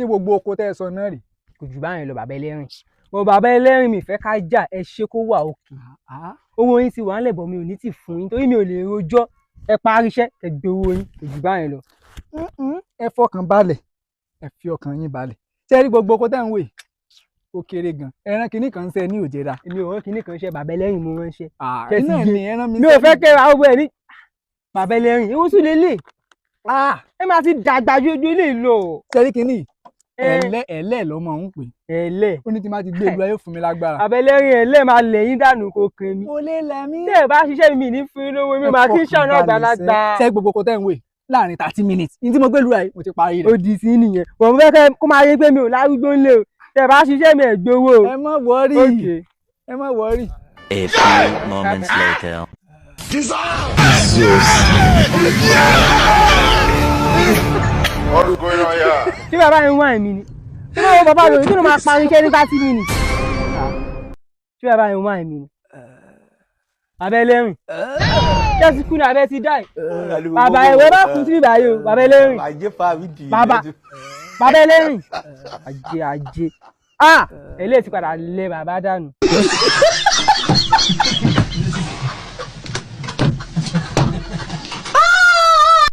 Ṣé gbogbo oko tẹ́ ẹ sọ náà rè? Kò jù báyìí lọ, bàbá ẹlẹ́rìn. Bọ̀ bàbá ẹlẹ́rìn, mi fẹ́ ká jà. Ẹ ṣe kó wà òkè. Owó yín ti wà ńlẹ̀ bọ̀, mi ò ní tì fún yín torí mi ò lè rojọ́. Ẹ parí iṣẹ́, ẹ gbé owó yín. Kò jù báyìí lọ. Ẹ fọkàn balẹ̀, ẹ fi ọkàn yín balẹ̀. Ṣé ẹ rí gbogbo oko tẹ́ ń wò yìí, ó kéré gan. Ẹran kìíní kan ń ṣe ní òjẹ̀dá. Èmi ò rán kinní kan ṣe, bàbá ẹlẹ́rìn, mo ránṣẹ́. Ṣé ti Iná yé? ni ẹran mi. Mi ò fẹ́ kẹ́ra owó ẹ̀ ní bàbá ẹlẹ́rìn. Ewu tún lélẹ̀, ẹ máa ti dàgbà ju ojú ilé lọ. Ṣé ẹ rí kìíní yìí? Ẹ. Ẹ̀lẹ́ ẹ̀lẹ́ lọ́mọ ń pè. Ẹ̀lẹ́. Ó ní tí má ti gbé ìlú ayé fún mi lágbára. Bàbá ẹlẹ́rìn, ẹ̀lẹ́ máa lẹ̀ yín dànù, kò kàn mí. Mo lè lẹ̀ mí. Tẹ́ ẹ bá ṣiṣẹ́ mi, ní fún yín lówó. Mi máa kí ń ṣàánú àgbàlagbà. Ṣé gbogbo oko tẹ́ ń wò yìí, láàrin 30 minutes ní tí mo gbé lura yìí, mo ti parí rẹ̀. Ó di sí nìyẹn. Wọ́n fẹ́ kẹ́ kó máa rí pé mi ò lárúgbó ńlẹ̀ o. Tẹ́ ẹ bá ṣiṣẹ́ mi, ẹ̀ gbowó o. Ẹ má worry. Okay. Ẹ má worry. A few moments later. Jesus. What's going on here? Ṣé bàbá yẹn wá ẹ̀mí ni? Ṣé báwo bàbá rẹ̀ kí ló máa parí iṣẹ́ ní 30 minutes? Ṣé bàbá yẹn wá ẹ̀mí ni? Bàbá ẹlẹ́rìn, ṣé ti kú ní abẹ́ ti dá ẹ̀? Bàbá ẹ̀wẹ̀ bá kú sí báyìí o, bàbá ẹlẹ́rìn. Bàbá, bàbá ẹlẹ́rìn, ajé ajé, ah, eléyìí ti padà lé bàbá dànù.